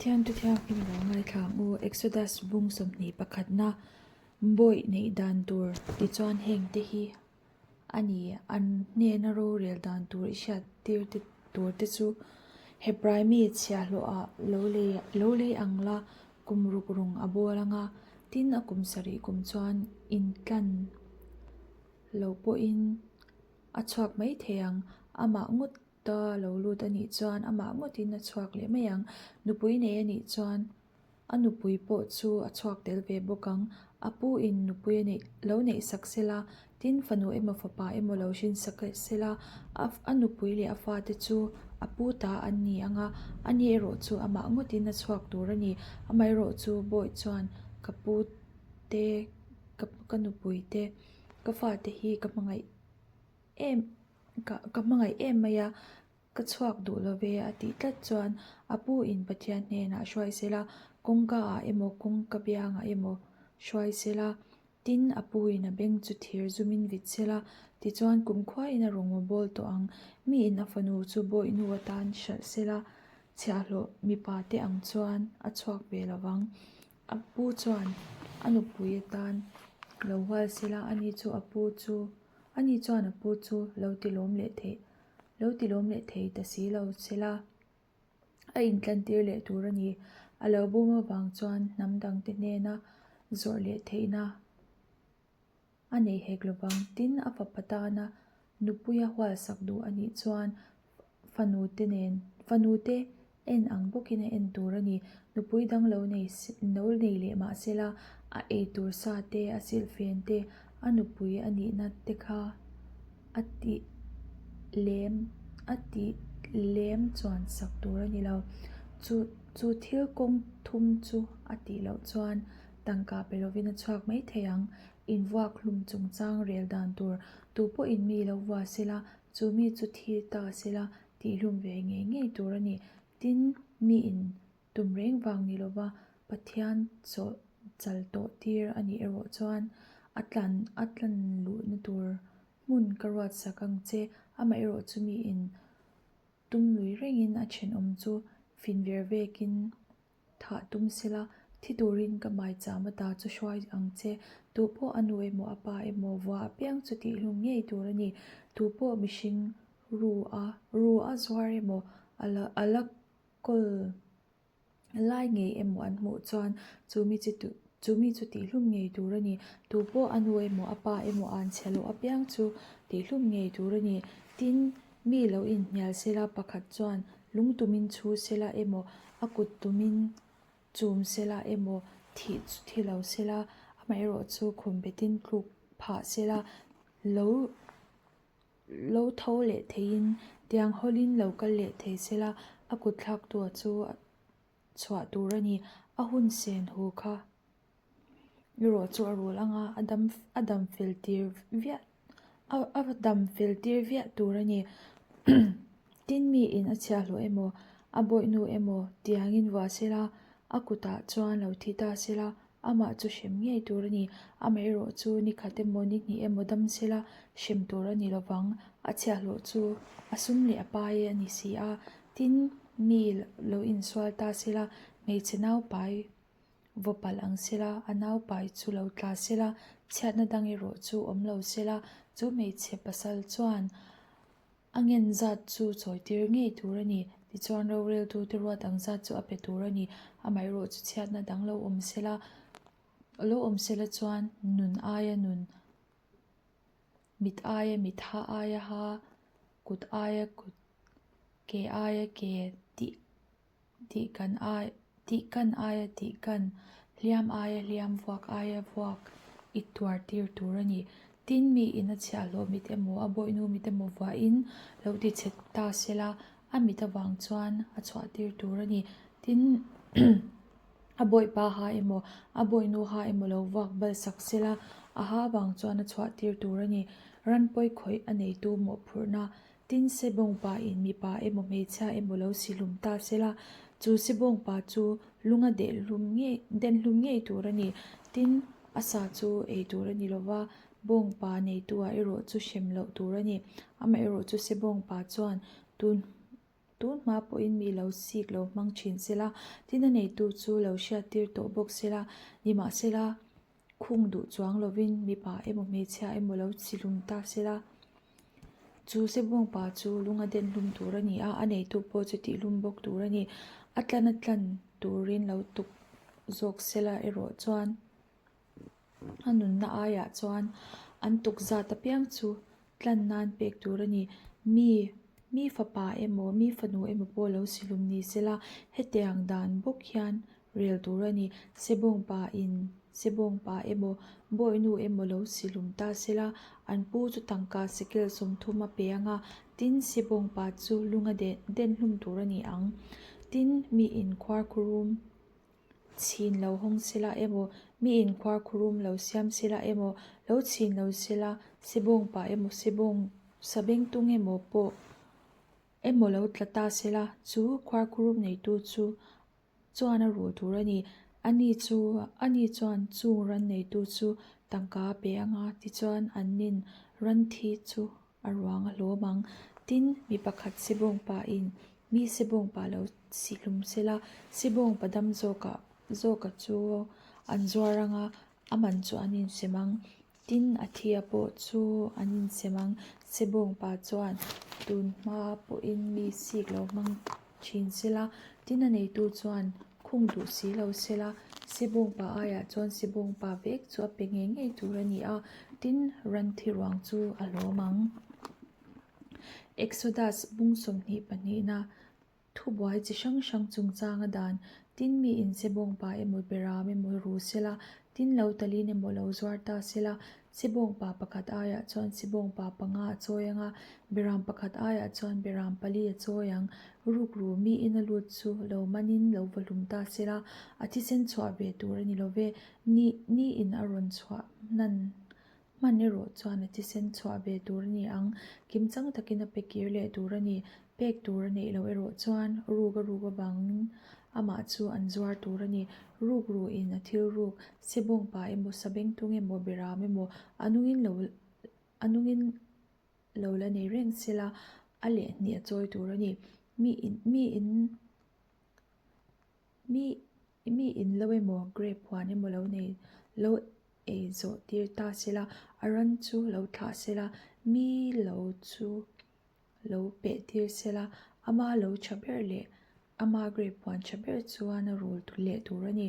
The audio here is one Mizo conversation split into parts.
Pathian Thu Thianghlim lo ngaithla ang u. Exodus bung 21 pakhatna bawih neih dan tur tichuan heng te hi a ni. An hnena rorel dan tur i hriat tir te tur te chu Hebrai mi chhiahhlawhah lo lei lo lei ang la kum ruk rung a bawl ang a, tin a kum sarih kum chuan intlan lo pawhin a chhuak mai thei ang. Amah ngawt Ta lo lut a nih chuan amah ngawtin a chhuak leh mai ang. Nupui nei a nih chuan a nupui pawh chu a chhuak tel ve bawk ang. A pu in nupui a neih lo neih sak sela, tin fanu emaw fapa emaw lo hrin sak sela, a a nupui leh a fate chu a pu ta an ni ang a, ani erawh chu amah ngawtin a chhuak tur a ni. Amaherawh chu Bawih chuan ka pu te, ka ka nupui te, ka fate hi ka hmangaih em. Ka ka hmangaih em mai a, ka chhuak duh lo ve a tih tlat chuan a pu in Pathian hnenah hruai se la, kawngka ah emaw kawngka biangah emaw hruai se la, tin a pu in a beng chu thir zum in vit se la, tichuan kumkhua in a rawngaw bawl tawh ang, mi in a fanu chu bawihnu atan hralh se la, chhiahhlawh mipa te ang chuan a chhuak ve lo vang, a pu chuan a nupui atan lo hual se la, ani chu a pu chu. Ani chuan a pu chu lo ti lawm leh theih, lo ti lawm leh thei ta si lo che la, a intlantir leh tur a ni. A lo bum avang chuan hnam dangte hnena zawrh leh theihna a nei hek lovang. Tin, a fapa tana nupuia hualsak duh a nih chuan Fanu te nen, fanu te en ang bawkin a en tur a ni. Nupui dang lo nei lo nei leh mah sela, a ei tur sa te, a silhfen te, a nupui a nihna te kha a tih lem a tih lem chuan sak tur a ni lo. Chu chu thil kawng thum chu a tih loh chuan tangka pe lovin a chhuak mai thei ang. Invuak hlum chungchang rel dan tur tupawhin mi lo vua sela, Chu mi chu thi ta sela tihhlum ve ngei ngei tur a ni. Tin, miin tum reng vang ni lova Pathian chawlh chal tawh tir a nih erawh chuan a tlan a tlan luhna tur hmun ka ruat sak ang che. Amaherawh chu miin tum lui rengin a thenawm chu fin ver vekin Thah tum sela, thi turin ka maicham ata chu hruai ang che. Tu pawh a nu emaw a pa emaw vua apiang chu tihhlum ngei tur a ni. Tu pawh mihring ru a ru a zuar emaw a la a la kawl lai ngei emaw an hmuh chuan chu mi chu chu mi chu tihhlum ngei tur a ni. Tu pawh a nu emaw a pa emaw an chhe loh apiang chu tihhlum ngei tur a ni. Tin, mi lo inhnial sela pakhat chuan Lung tumin chhu sela emaw, a kut tumin chum sela emaw, thih chu thi lo sela, amaherawh chu khum betin tluk phah sela, lo lo tho leh theiin tiang hawlin lo kal leh thei sela, a kut thlaktua chu chhuah tur a ni. A hun sen hu kha erawh chu a rul ang a, a dam a dam fel tir viah a dam fel tir viah tur a ni. Tin miin a chhiahhlawh emaw a bawihnu emaw tiangin vuah sela a kutah chuan lo thi ta sela amah chu hrem ngei tur a ni. Amaherawh chu ni khat emaw ni hnih emaw dam sela hrem tur a ni lovang. A chhiahhlawh chu a sum leh a pai a ni si a. Tin mi lo insual ta sela hmeichhe naupai Vaw palh ang sela, a naupai chu lo tla sela, chhiatna dang erawh chu awm lo sela, chu hmeichhe pasal chuan a ngen zat chu chawitir ngei tur a ni. Tichuan roreltute ruat ang zat chu a pe tur a ni. Amaherawh chu chhiatna dang lo awm sela, lo awm sela chuan nun aia nun, mit aia mit, ha aia ha, kut aia kut, ke aia ke tih Tih kan ai, tih kan aia tih kan, hliam aia hliam, vuak aia vuak i tuar tir tur a ni. Tin, mi in a chhiahhlawh mit emaw, a bawihnu mit emaw vuahin lo ti chhe ta sela, a mit avang chuan a chhuah tir tur a ni. Tin, a bawihpa ha emaw, a bawihnu ha emaw lo vuak bal sak sela, a ha avang chuan a chhuah tir tur a ni. Ran pawi khawih a neitu mawhphurhna Tin, Sebawngpa in mipa emaw hmeichhia emaw lo si hlum ta sela, chu Sebawngpa chu lunga deh hlum ngei den hlum ngei tur a ni. Tin, a sa chu ei tur a ni lova, bawngpa neitu ah erawh chu hrem loh tur a ni. Amaherawh chu Sebawngpa chuan tun. Tun hma pawhin mi lo sik lo hmang thin sela, tin a neitu chu lo hriattir tawh bawk sela, nimahsela khung duh chuang lovin mipa emaw hmeichhia emaw lo chilum ta sela. Chu sebawngpa chu lung a den hlum tur a ni a, a neitu pawh chu tihlum bawk tur a ni. A tlan a tlan turin lo tuk zawk sela erawh chuan a nunna aiah chuan an tuk zat apiang chu tlan nan pek tur a ni. Mi, mi fapa emaw, mi fanu emaw pawh lo silum ni sela, hetiang dan bawk hian rel tur a ni. Sebawngpa in sebawngpa emaw, bawihnu emaw lo silum ta sela, an pu chu tangka sekel 30 a pe ang a, tin sebawngpa chu lunga den hlum tur a ni ang. Tin, mi in khuarkhurum chhin lo hawng sela emaw, mi in khuarkhurum lo siam sela emaw, lo chhin lo sela, sebawngpa emaw sebawng sabengtung emaw pawh emaw lo tla ta sela, chu khuarkhurum neitu chu chuan a rul tur a ni. Ani chu ani chuan chung ran neitu chu tangka a pe ang a, tichuan an nin ran thi chu a ruang a hlawm ang. Tin, mi pakhat sebawngpa in mi sebawngpa lo sihlum sela, sebawngpa dam zawkah zawka chu an zuar ang a, a man chu an insem ang. Tin, a thia pawh chu an insem ang. Sebawngpa chuan tun hma pawhin mi sik lo hmang thin sela, tin a neitu chuan khung duh si lo sela, sebawngpa aiah chuan sebawngpa vek chu a pe ngei ngei tur a ni a, tin ran thi ruang chu a hlawm ang. Exodus bung 20 pahnihna Thubuai chi hrang hrang chungchanga dan, tin mi in sebawngpa emaw beram emaw ru sela, tin lo talin emaw lo zuar ta sela, sebawngpa pakhat aiah chuan sebawngpa panga a chawi ang a, beram pakhat aiah chuan beram pali a chawi ang. Rukru mi ina lut chu lo manin lo va hlum ta sela, a thisen chhuah ve tur a ni lo ve, ni ni in a rawn chhuah hnan Hman erawh chuan a thisen chhuah ve tur a ni ang, kimchang takin a pe kir leh tur a ni. Pek tur a neih loh erawh chuan ruk a ruk avangin amah chu an zuar tur a ni. Ruk ruin a thil ruk, sebawngpa emaw, sabengtung emaw, beram emaw, a nungin lo a nungin lo la nei reng sela, a lehhnih a chawi tur a ni. Mi in mi in. Mi mi in lo emaw grape huan emaw lo nei lo ei zawh tir ta sela a ran chu lo thlah sela mi lo chu lo peh tir sela ama lo tha ber leh ama grape huan tha ber chuan a rul leh tur a ni.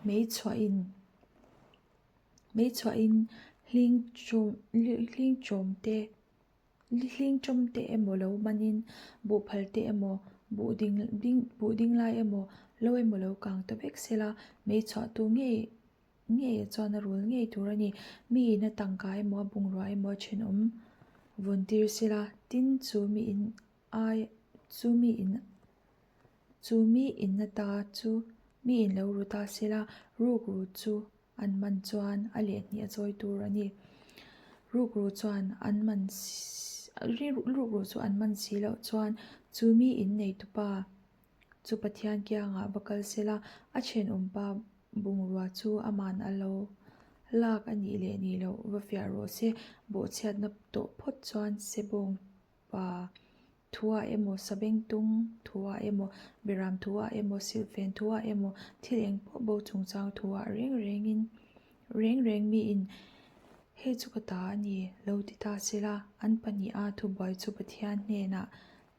Mei chhuahin mei chhuahin hling chawm hling chawm te. Hling tawm te emaw lo manin buhphal te emaw buh ding ding buh ding lai emaw lo emaw lo kang ta vek sela mei chhuah tu ngei ngei chuan a rul ngei tur a ni. Mi in a tangka emaw a bungrua emaw a thenawm vawn tir sela tin chu mi in ai chu mi in chu mi in ata chu mi in lo ru ta sela ruk ru chu. An man chuan a lehhnih a chawi tur a ni. Rukru chuan an man rukru chu an man si loh chuan chu mi inneitupa chu Pathian kiangah va kal sela a thenawmpa bungrua chu aman a lo lak a nih leh nih loh va fiah rawh se. Bawhchhiatna tawh phawt chuan sebawng pa Thuah emaw, sabengtung thuah emaw, beram thuah emaw, silhfen thuah emaw, thil eng pawh bo chungchang thuah reng rengin reng reng miin hei chu ka ta a ni lo ti ta sela, an pahniha thubuai chu Pathian hnenah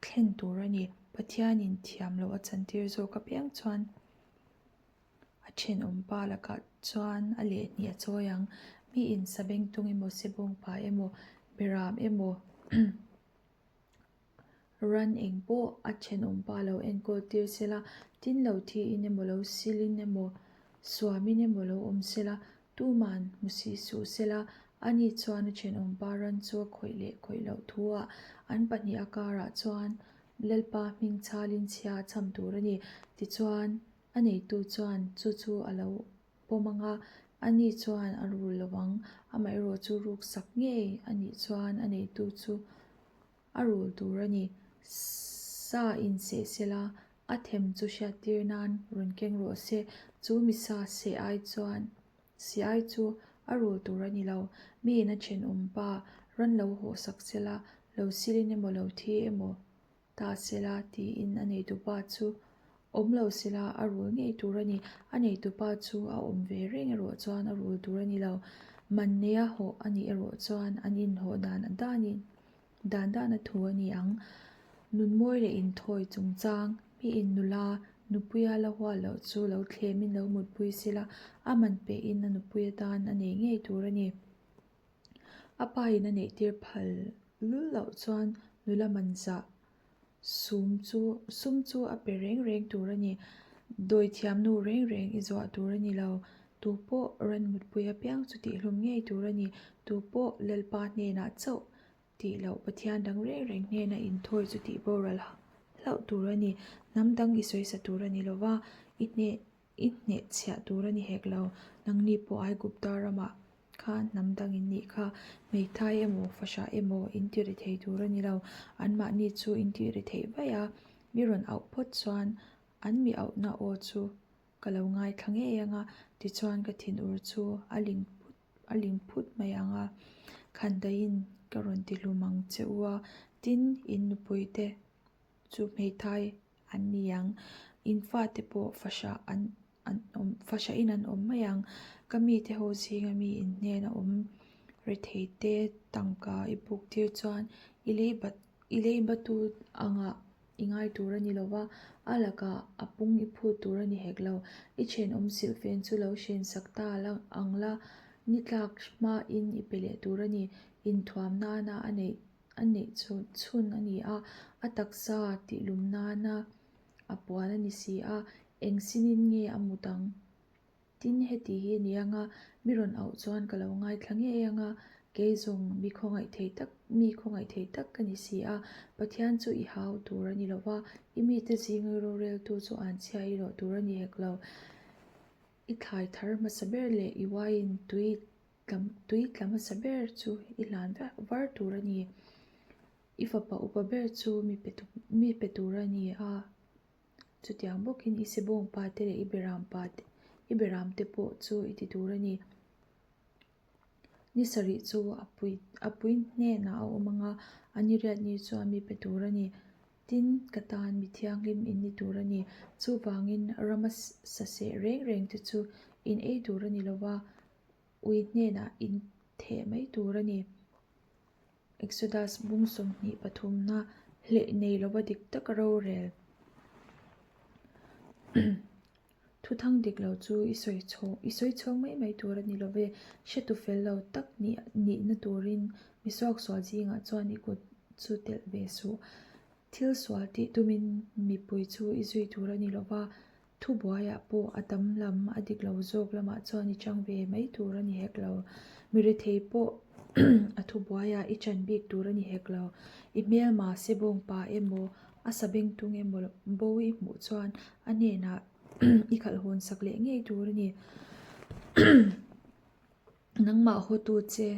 thlen tur a ni. Pathianin thiam loh a chantir zawk apiang chuan a thenawm pa lakah chuan a lehhnih a chawi ang. Miin sabengtung emaw, sebawngpa emaw, beram emaw, Ran eng pawh a thenawm pa lo enkawl tir sela, tin lo thiin emaw lo silin emaw suamin emaw lo awm sela, tuman hmu si suh sela, ani chuan a thenawm pa ran chu a khawih leh khawih loh thuah an pahnih a karah chuan Lalpa hming chhalin chhia a cham tur a ni. Tichuan, a neitu chuan chu chu a lo pawm ang a, ani chuan a rul lo ang, amaherawh chu ruk sak ngei a nih chuan a neitu chu a rul tur a ni. Sa inseh sela, a them chu hriattir nan rawn keng rawh se, chu mi sa seh ai chuan si ai chu a rul tur a ni lo. Miin a thenawm pa ran lo hawh sak sela, lo silin emaw lo thi emaw. ta sela tiin a neitupa chu awm lo sela a rul ngei tur a ni. A neitupa chu a awm ve reng erawh chuan a rul tur a ni lo. Man neia hawh a nih erawh chuan an inhawh dan a danin dan dana thu a ni ang. Nunmawi leh inthawi chungchang, miin nula, nupuia la hual loh chu lo thlemin lo mutpui sela, a man pehin a nupui atan a nei ngei tur a ni. A pain a neihtir phal lul loh chuan nula man zah sum chu sum chu a pe reng reng tur a ni. Dawithiamnu reng reng i zuah tur a ni lo. Tu pawh ran mutpui apiang chu tihhlum ngei tur a ni. Tu pawh Lalpa hnenah chauh tih loh Pathian dang reng reng hnena inthawi chu tih boral hlauh tur a ni. Hnam dang i sawisa tur a ni lo va, i hneh I hnehchhiah tur a ni hek lo. Nangni pawh Aigupta ramah khan hnam dang in nih kha. Hmeithai emaw, fahrah emaw in ti ri thei tur a ni lo. Anmahni chu in ti ri theih vaih a, mi rawn auh phawt chuan an mi auhna aw chu ka lo ngaithla ngei ang a, tichuan ka thinur chu a ling phut a ling phut mai ang a, khandaiin ka rawn ti hlum ang che u a, tin in nupuite chu hmeithai an ni ang. In fate pawh fahrah an an awm fahrahin an awm mai ang. Ka mite ho zinga mi in hnena awm rethei te tangka i buk tir chuan i lei bat i lei batu angah i ngai tur a ni lo va, a lakah a pung i phut tur a ni hek lo. I thenawm silhfen chu lo hren sak ta ang la, ni tlak hmain i pe leh tur a ni. Inthuam nana a neih A neih chhun chhun a ni a, a taksa tihlum nana a puan a ni si a, eng sinin nge a mut ang? Tin, heti hi a ni ang a, mi rawn auh chuan ka lo ngaithla ngei ang a, kei zawng mi khawngaih thei tak, mi khawngaih thei tak ka ni si a, Pathian chu i hau tur a ni lo va, i mite zinga roreltu chu an chhia i rawh tur a ni hek lo. I thlai thar hmasa ber leh i uaiin tui Tui tla hmasa ber chu i hlan var tur a ni. I fapa upa ber chu mi pe tur a ni a, chutiang bawkin i sebawng pa te leh i beram pa te i beram te pawh chu i ti tur a ni. Ni sarih chu a pui a pui hnenah a awm ang a, a ni riat ni chuan mi pe tur a ni. Tin, ka tan mi thianghlim in ni tur a ni. Chuvangin rama saseh reng reng te chu in ei tur a ni lo va, Ui hnenah in theh mai tur a ni. Exodus bung 23 na hleih nei lova dik taka rorel. Thuthang dik lo chu i sawi chhawng i sawi chhawng mai mai tur a ni love. Hretu fel lo tak nih nihna turin mi suaksual zingah chuan i kut chu telh ve suh. Thil sual tih tumin mipui chu i zui tur a ni lova, Thubuaiah pawh a tam lam a dik lo zawk lamah chuan i chang ve mai tur a ni hek lo. Mi rethei pawh a thubuaiah i chan bik tur a ni hek lo. I hmelma sebawng pa emaw, a sabengtung emaw bo i hmuh chuan a hnenah i khalh hawn sak leh ngei tur a ni. Nangmah hawtu che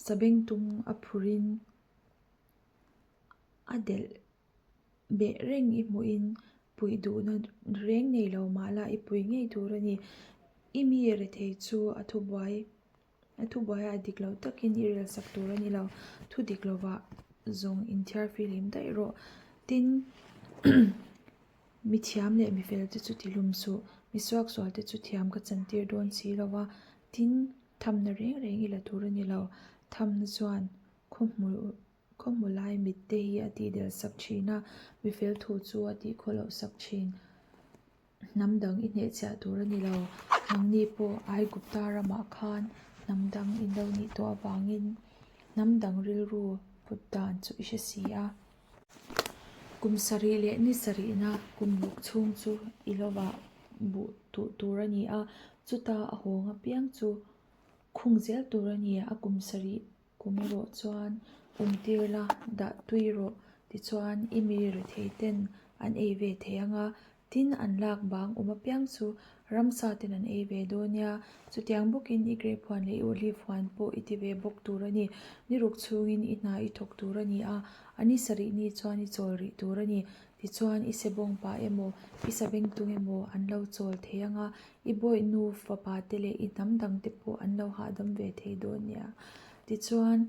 sabengtung a phurin a delh Beh reng i hmuhin puih duhna reng nei lo mah la i pui ngei tur a ni. I mi rethei chu a thubuai a thubuaiah dik lo takin i rel sak tur a ni lo. Thu dik lovah zawng inthiar fihlim daih rawh. Tin, mi thiam leh mi fel te chu ti hlum suh. Mi suaksual te chu thiam ka chantir dawn si lo va. Tin, thamna reng reng i la tur a ni lo. Thamna chuan khawhmuh. Khawhmu lai mitte hi a tih del sak thin a, mifel thu chu a tih khaw loh sak thin. Hnam dang i hnehchhiah tur a ni lo. Nangni pawh Aigupta ramah khan hnam dang in lo nih tawh avangin hnam dang rilru put dan chu i hre si a. Kum sarih leh ni sarihna kum ruk chhung chu i lovah buh tuh tur a ni a, chuta a hawng apiang chu khung zel tur a ni a kum sarih Kum erawh chuan awmtir la, dah tui rawh, tichuan i mi rethei ten an ei ve thei ang a, tin an lak bang awm apiang chu ramsa ten an ei ve dawn nia. Chutiang bawkin i grape huan leh i olive huan pawh i ti ve bawk tur a ni. Ni ruk chhungin i hna i thawk tur a ni a, a ni sarih ni chuan i chawl rih tur a ni. Tichuan i sebawng pah emaw, i sabengtung emaw an lo chawl thei ang a, I bawihnu fapa te leh i hnam dang te pawh an lo hahdam ve thei dawn nia. Tichuan,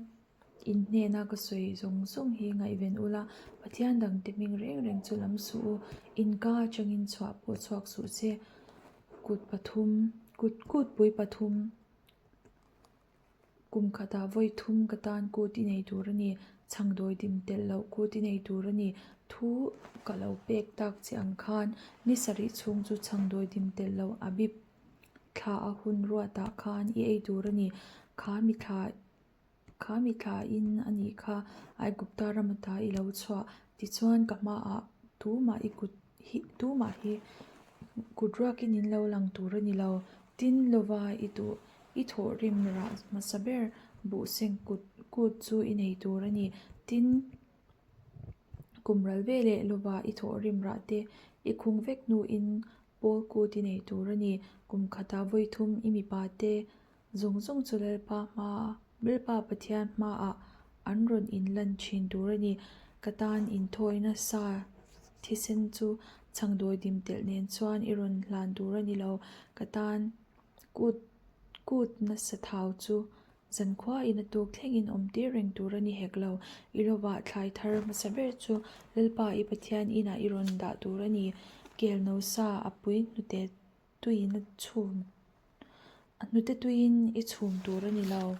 In hnena ka sawi zawng zawng hi ngaihven ula, Pathian dangte hming reng reng chu lam suh u, in ka atangin chhuah pawh chhuak suh che. Kut pathum, kut kutpui pathum, kum khatah vawi thum ka tan kut i nei tur a ni, chhangdawi dim telh loh kut i nei tur a ni. Thu ka lo pek tak che ang khan ni sarih chhung chu chhangdawi dim telh loh a bip thla a hun ruatah khan i ei tur a ni. Kha mi thla Kha mi thla in a nih kha Aigupta ram ata i lo chhuah. Tichuan ka hmaah tumah i kut hi tumah hi kut ruakin in lo lang tur a ni lo. Tin lova i duh i thawhrim rah hmasa ber buhseng kut kut chu i nei tur a ni. Tin kum ral veleh lova i thawhrim rah te i khung vek hnuin pawl kut i nei tur a ni. Kum khatah vawi thum i mipa te Zawng zawng chu Lalpa hma, Lalpa Pathian hmaah an rawn inlan thin tur a ni. Ka tan inthawina sa thisen chu chhangdawi dim telh nen chuan i rawn hlan tur a ni lo. Ka tan kut kut nasa thau chu zankhua in a tuk thlengin awm tir reng tur a ni hek lo. I lovah thlai thar hmasa ber chu Lalpa i Pathian inah i rawn dah tur a ni. Kel no sa a pui hnute tuiin a chhum a hnute tuiin i chhum tur a ni lo.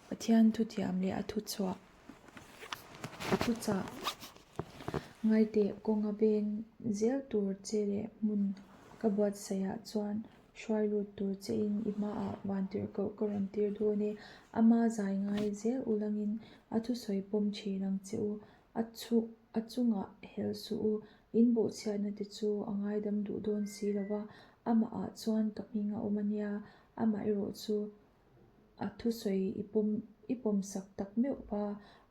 Pathian thuthiam leh a thuchhuah a thuchah ngaiteh kawnga veng zel tur che leh hmun ka buatsaih ah chuan hruai lut tur che in i hmaah vantirhkoh ka rawn tir dawn e. Ama zai ngai zel ulangin a thusawi pawm thin ang che u. A chhuh a chungah helh suh u, in bawhchhiatna te chu a ngaidam duh dawn si lo va, amahah chuan ka hming a awm a nia, amah erawh chu a thusawi i pawm i pawmsak tak meuh va,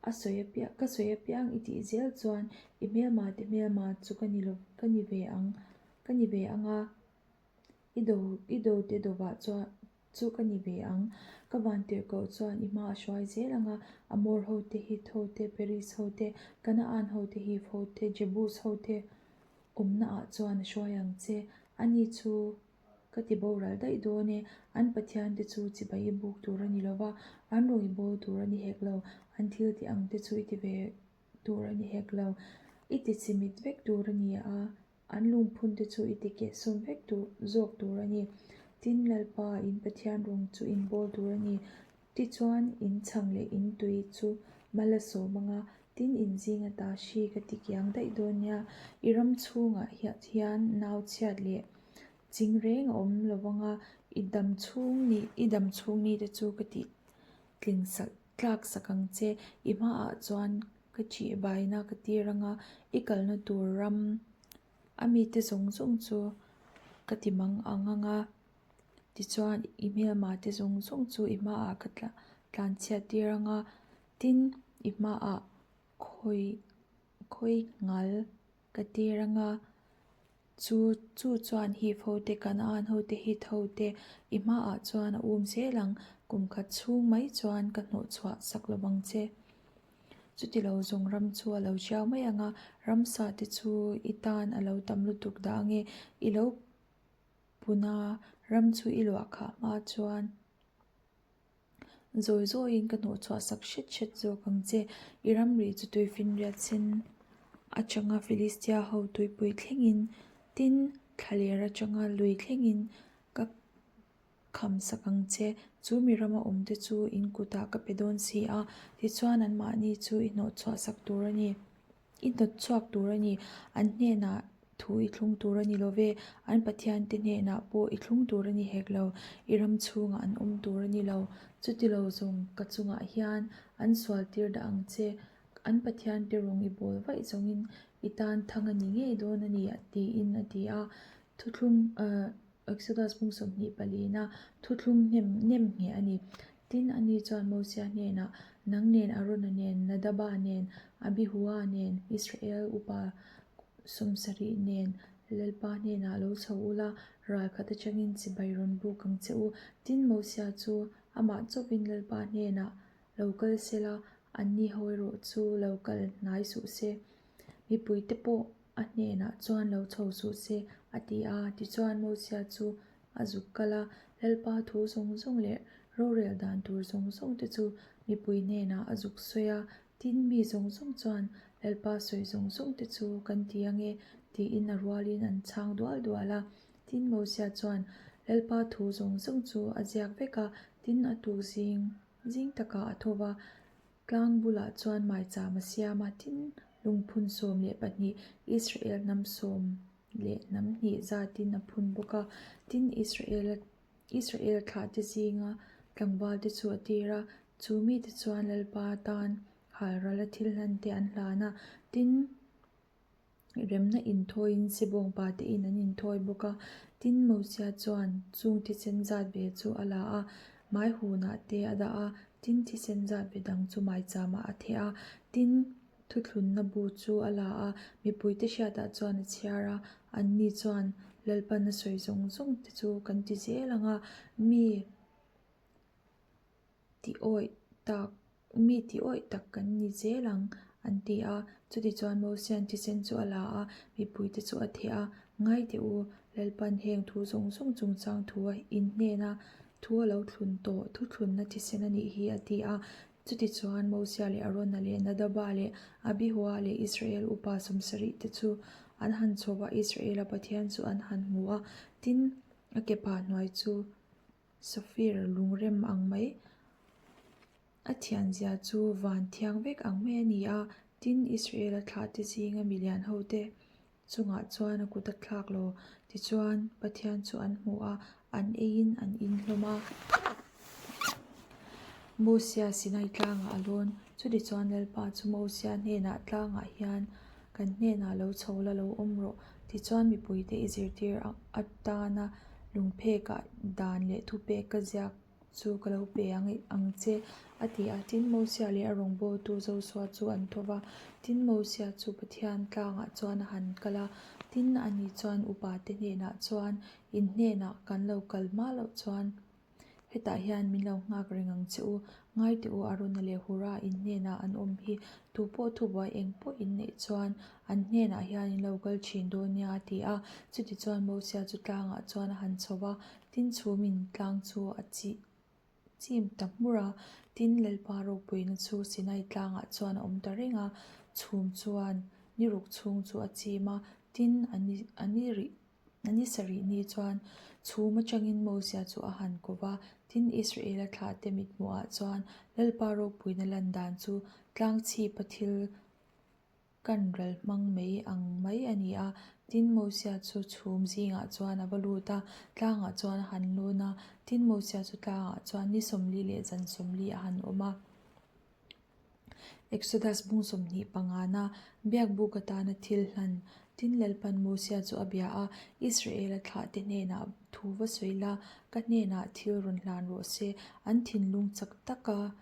a sawi apiang ka sawi apiang i tih zel chuan i hmelma te hmelma chu ka ni lo ka ni ve ang ka ni ve ang a, i do i do te dovah chuan. Chu ka ni ve ang. Ka vantirhkoh chuan i hma a hruai zel ang a, Amor ho te, Hit ho te, Peris ho te, Kanaan ho te, Hiv ho te, Jebus ho te awmna ah chuan a hruai ang che. Ani chu ka ti boral daih dawn e. An Pathian te chu chibai i buk tur a ni lo va, an rawng i bawl tur a ni hek lo. An thil tih ang te chu i ti ve tur a ni hek lo. I ti chimit vek tur a ni a. An lungphun te chu i ti keh sawm vek tur zawk tur a ni. Tin, Lalpa, in Pathian rawng chu in bawl tur a ni. Tichuan, in chhang leh in tui chu mal a sawm ang a, tin in zing ata hri ka ti kiang daih dawn nia. I ram chhungah hian nau chhiat leh ching reng a awm lo vang a, i dam chhung ni i dam chhung ni te chu ka tih tling sak tlak sak ang che. I hmaah chuan Ka ṭih baina ka tir anga i kalna tur ram a mite zawng zawng chu ka ti mang ang ang a, tichuan i hmelma te zawng zawng chu i hmaah ka tlanchhiat tir ang a, tin i hmaah khawi khawi nghal ka tir ang a. Chu chu chuan Hiv hote, Kanaan hote, Hit hote i hmaah chuan a um zel ang, kum khat chhung mai chuan ka hnawhchhuah sak lo vang che. Chutilo zawng ram chu a lo chiau mai ang a, ramsa te chu i tan a lo tam lutuk dah ange, i lo pun a, ram chu i luah khah hma chuan. Zawi zawiin ka hnawhchhuah sak hret hret zawk ang che. I ramri chu tuifinriat sen atanga Filistia ho tuipui thlengin, tin, thlaler atanga lui thlengin ka kham sak ang che. Chu mi rama awmte chu in kutah ka pe dawn si a, tichuan anmahni chu i hnawhchhuah sak tur a ni. I hnawt chhuak tur a ni. An hnenah thu i thlung tur a ni lo ve. An Pathiante hnenah pawh i thlung tur a ni hek lo. I ram chhungah an awm tur a ni lo. Chuti lo zawng ka chungah hian an sual tir dah ang che. An Pathiante rawng i bawl vaih zawngin i tan thang a ni ngei dawn a ni, tiin a ti a. Thuthlung Exodus bung 20 palina thuthlung hnem nem ngheh a ni. Tin, ani chuan Mosia hnenah, Nang nen Arona nen, Nadaba nen, Abihua nen, Israel upa 70 nen Lalpa hnenah lo chho ula, ral khat atangin chibai rawn buk ang che u. Tin, Mosia chu amah chawpin Lalpa hnenah lo kal sela, anni ho erawh chu lo kal hnai suh se. Mipuite pawh a hnenah chuan lo chho suh se, a ti a. Tichuan, Mosia chu a zuk kal a, Lalpa thu zawng zawng leh rorel dan tur zawng zawng te chu mipui hnenah a zuk sawi a, tin mi zawng zawng chuan Lalpa sawi zawng zawng te chu kan ti ange tiin a rualin an chhang dual dual a. Tin Mosia chuan Lalpa thu zawng zawng chu a ziak vek a, tin a tuk zing zing takah a tho va, tlang bulah chuan maicham a siam a, tin lungphun 12 Israel hnam sawm leh hnam hnih zatin a phun bawk a, tin Israel Israel thlahte zinga tlangvalte chu a tir a, chu mite chuan Lalpa tan halral a thil hlan te an hlan a, tin remna inthawiin Sibawngpa te in an inthawi bawk a, tin Mosia chuan chung thisen zat ve chu a la a, mai hunah te a dah a, tin thisen zat ve dang chu maicham ah a theh a, tin Thuthlunna bu chu a la a, mipuite hriatah chuan a chhiar a, anni chuan Lalpan a sawi zawng zawng te chu kan ti zel ang a, mi ti awih tak mi ti awih tak kan ni zel ang an ti a. Chutichuan Mosia'n thisen chu a la a, mipuite chu a theh a, Ngai teh u, Lalpan heng thu zawng zawng chungchang thu a inhnena thu a lo thlun tawh thuthlunna thisen a nih hi a ti a. Chutichuan Mosia leh Arona leh Nadaba leh Abihua leh Israel upa 70 te chu an han chho va, Israela Pathian chu an han hmu a, tin, a kepa hnuai chu Safir lungrem ang mai, a thianzia chu van thiang vek ang mai a ni a, tin, Israela thlahte zinga milian hote chungah chuan a kut a thlak lo. Tichuan, Pathian chu an hmu a, an eiin an in hlawm a. Mosia Sinai tlangah a lawn. Chutichuan Lalpa chu Mosia hnenah tlangah hian kan hnenah lo chho la lo awm rawh. Tichuan mipuite i zirtir atana lungphekah dan leh thupek ka ziak chu ka lo pe ang ang che, a ti a. Tin, Mosia leh a rawngbawltu Josua chu an tho va. Tin, Mosia chu Pathian tlangah chuan a han kal a. Tin, ani chuan upate hnenah chuan, In hnenah kan lo kal hma loh chuan hetah hian min lo nghak reng ang che u. Ngai teh u, Arona leh Hura in hnenah an awm hi. Tupawh thubuai eng pawh in neih chuan an hnenah hian in lo kal thin dawn nia, a ti a. Chutichuan Mosia chu tlangah chuan a han chho va. Tin chhumin tlang chu a chih chim ta hmur a, tin Lalpa ropuina chu Sinai tlangah chuan a awm ta reng a, chhum chuan ni ruk chhung chu a chim a, tin a ni a ni rih a ni sarih ni chuan chhum atangin Mosia chu a han ko va, tin Israela thlahte mithmuhah chuan Lalpa ropuina lan dan chu tlang chhipa thil Kan ral hmang mai ang mai a ni a, tin Mosia chu chhum zingah chuan a va lut a, tlangah chuan a han lun a, tin Mosia chu tlangah chuan ni 40 leh zan 40 a han awm a. Exodus bung 20 pangana Biakbuk atana thil hlan, tin Lalpan Mosia chu a bia a, Israela thlahte hnenah thu va sawi la, ka hnenah thil rawn hlan rawh se, an thinlung chak taka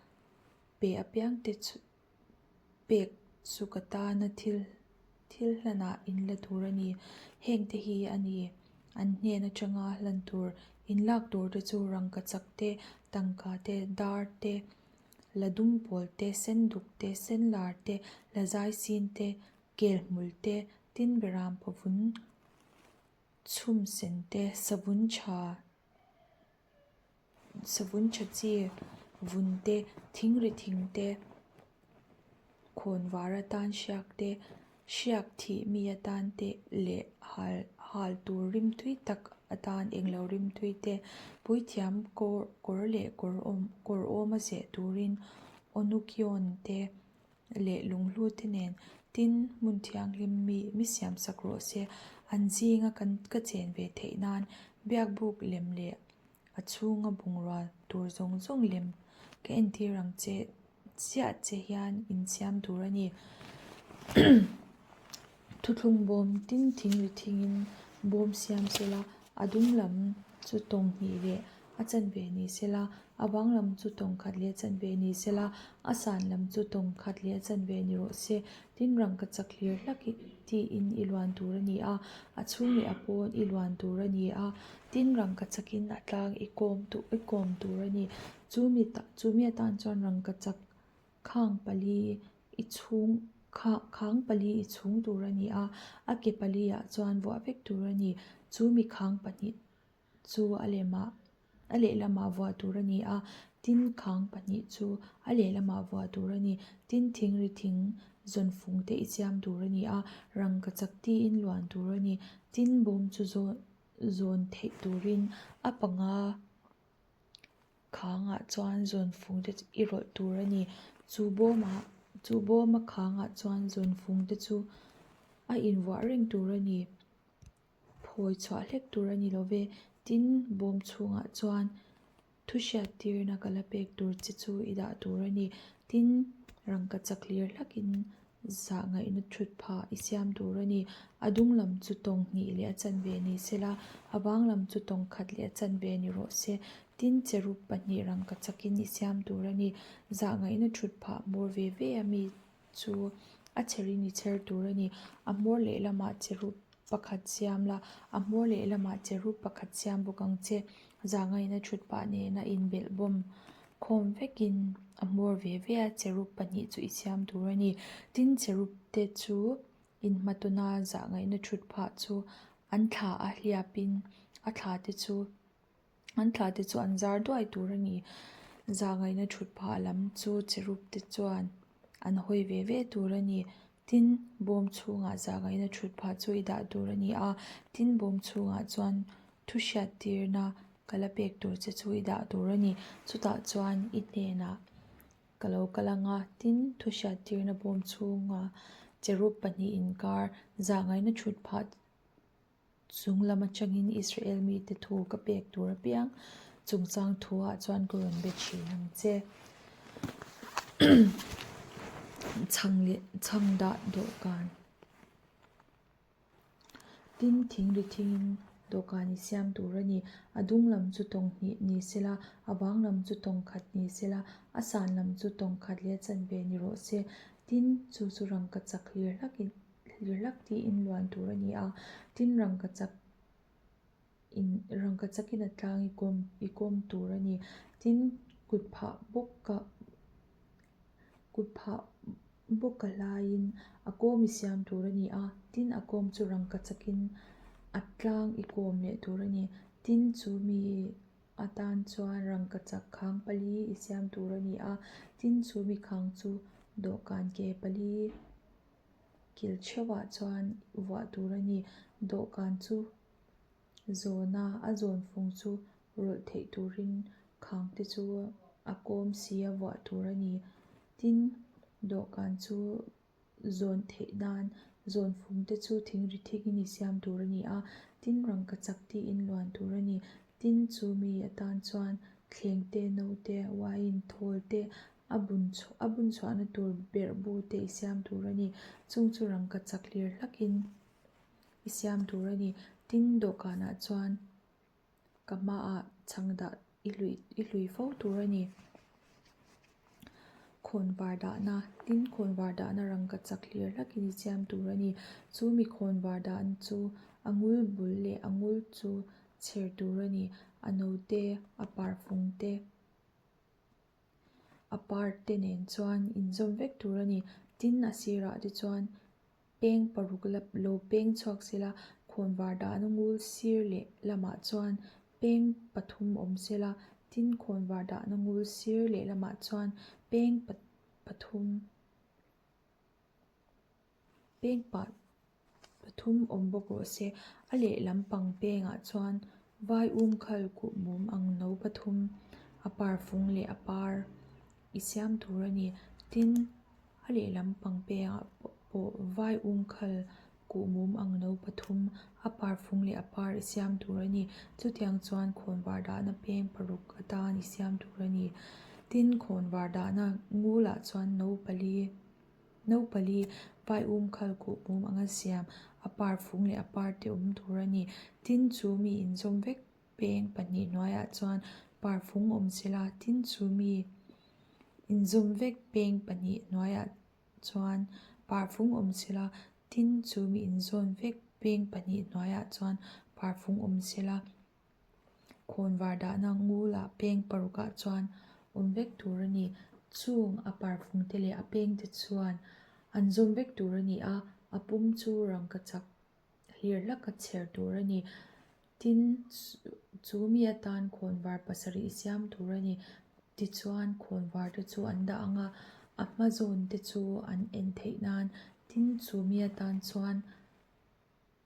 pe apiangte chu Pek chu ka tana thil thil hlanah in la tur a ni. Hengte hi a ni. An hnen atanga hlan tur in lak tur te chu rangkachak te, tangka te, dar te, la dum pawl te, senduk te, senlar te, la zaisin te, kel hmul te, tin beram pawvun chhum sen te, savun tha Savun tha chi vun te thingri thing te khawn var atan hriak te hriak thih mi atan te leh hal hal tur rimtui tak atan englo rimtui te puithiam kawr kawr leh kawr awm kawr awm a zeh turin onukion te leh lunghlu te nen tin hmun thianghlim mi mi siam sak rawh se an zinga kan ka chen ve theih nan biakbuk lem leh a chhunga bungrua tur zawng zawng lem ka entir ang che chiah che hian insiam tur a ni thuthlung bawm tin thing ri thingin bawm siam sela a dum lam chu tawng hnih leh a chanve ni sela a bang lam chu tawng khat leh a chanve ni sela a san lam chu tawng khat leh a chanve ni rawh se tin rangkachak hlir hlak tiin i luan tur a ni a a chhung leh a pawn i luan tur a ni a tin rangkachakin a tlang i kawm tur i kawm tur a ni chumi tah chumi atan chuan rangkachak khang pali i chhung kha khang pali i chhung tur a ni a a ke pali ah chuan vuah vek tur a ni chumi khang pahnih chu a lemah a lehlamah vuah tur a ni a. Tin, khang pahnih chu a lehlamah vuah tur a ni. Tin, thingri thing zawnfung te i siam tur a ni a, rangkachak tiin luan tur a ni. Tin, bawm chu zawn theih turin a panga khangah chuan zawnfung te i rawlh tur a ni. Chu bawmah chu bawma khangah chuan zawnfung te chu a invuah reng tur a ni. Phawi chhuah hlek tur a ni lo ve. Tin, bawm chhungah chuan thu hriattirna ka la pek tur che chu i dah tur a ni. Tin, rangkachak hlir hlakin zah ngaihna thut phah i siam tur a ni. A dung lam chu tawng hnih leh a chanve ni sela, a vang lam chu tawng khat leh a chanve ni rawh se. Tin, cherub pahnih rangkachakin i siam tur a ni. Zah ngaihna thut phah hmawr ve ve a mi chu a chherin i chher tur a ni. A hmawr lehlamah cherub pakhat siam la, a hmawr lehlamah cherub pakhat siam bawk ang che. Zangaina thut pah nena inbelh bawm khawm vekin a hmawr ve ve a, cherub pahnih chu i siam tur a ni. Tin, cherub te chu inhmatawna zahngaihna thut phah chu an thla a hliapin a thla te chu An thla te chu an zar duai tur a ni. Zahngaihna thut phah lam chu cherub te chuan an hawi ve ve tur a ni. Tin, bawm chhungah zahngaihna thut phah chu i dah tur a ni a. Tin, bawm chhungah chuan thu hriat tirna ka la pek tur che chu i dah tur a ni. Chutah chuan i hnenah ka lo kal ang a, tin, thu hriat tirna bawm chhunga cherub pahnih inkar zahngaihna thut phah Chung lam atangin Israel mite thu ka pek tur apiang chungchang thuah chuan ka rawn be thin ang che. Chhang leh chhang dah dawhkan. Tin, thing ri thingin dawhkan i siam tur a ni. A dung lam chu tawng hnih ni sela, a vang lam chu tawng khat ni sela, a san lam chu tawng khat leh a chanve ni rawh se. Tin, chu chu rangkachak hlir hlakin. Hlir hlak tiin luan tur a ni a, tin rangkachak in rangkachakin a tlang i kawm i kawm tur a ni. Tin kut phah bawk a kut phah bawk a laiin a kawm i siam tur a ni a, tin a kawm chu rangkachakin a tlang i kawm leh tur a ni. Tin chu mi atan chuan rangkachak khang pali i siam tur a ni a, tin chu mi khang chu dawhkan ke pali. Kil theuhah chuan vuah tur a ni. Dawhkan chu zawn a, a zawn fung chu rawlh theih turin khang te chu a kawm si a vuah tur a ni. Tin, dawhkan chu zawn theih nan zawn fung te chu thing ri thingin i siam tur a ni a, tin rangkachak tiin luan tur a ni. Tin, chu mi atan chuan thleng te, no te, wine thawl te A bun chhuah a bun chhuahna tur berh bu te i siam tur a ni. Chung chu rangkachak hlir hlakin i siam tur a ni. Tin, dawhkanah chuan ka hmaah chhang dah i hlui i hlui fo tur a ni. Khawnvar dahna, tin khawnvar dahna rangkachak hlir hlakin i siam tur a ni. Chu mi khawnvar dahna chu a ngul bul leh a ngul chu chher tur a ni. A no te, a parfung te. A part te nen chuan inzawm vek tur a ni. Tin, a sirah te chuan peng paruk la lo peng chhuak sela, khawnvar dahna ngul sir leh lamah chuan peng pathum awm sela, tin khawnvar dahna ngul sir leh lamah chuan peng pathum. Peng pah pathum awm bawk rawh se. A lehlam pang pengah chuan vai um khal kuh mum ang no pathum a par fung leh a par i siam tur a ni. Tin, a lehlam pang pengah pawh vai um khal kuh mum ang no pathum a par fung leh a par i siam tur a ni. Chutiang chuan khawnvar dahna peng paruk atan i siam tur a ni. Tin, khawnvar dahna ngulah chuan no pali. No pali, vai um khal kuh mum anga siam, a par fung leh a par te awm tur a ni. Tin chu mi inzawm vek peng pahnih hnuaiah chuan par fung awm sela, tin chu mi inzawm vek peng pahnih hnuaiah chuan par fung awm sela, tin chu mi inzawn vek peng pahnih hnuaiah chuan par fung awm sela. Khawnvar dahna ngulah peng parukah chuan awm vek tur a ni. Chung a parfung te leh a peng te chuan an zawm vek tur a ni a, a pum chu rangkachak hlir hlaka chher tur a ni. Tin, chu mi atan khawnvar pasarih i siam tur a ni. Tichuan, khawnvar te chu an dah ang a, a hma zawn te chu an en theih nan. Tin, chu mi atan chuan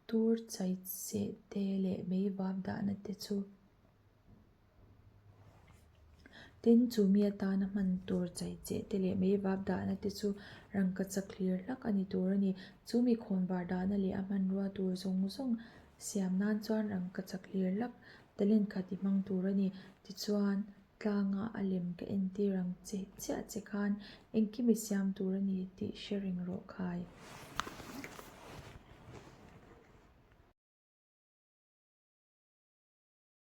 tur chaicheh te leh meivap dahna te chu Tin, chu mi atana hman tur chaicheh te leh meivap dahna te chu rangkachak hlir hlak a ni tur a ni. Chu mi khawnvar dahna leh a hmanrua tur zawng zawng siam nan chuan rangkachak hlir hlak talent khat i hmang tur a ni. Tichuan, tlanga a lem ka entir ang che chiah che khan engkim i siam tur a ni tih hre reng rawh khai.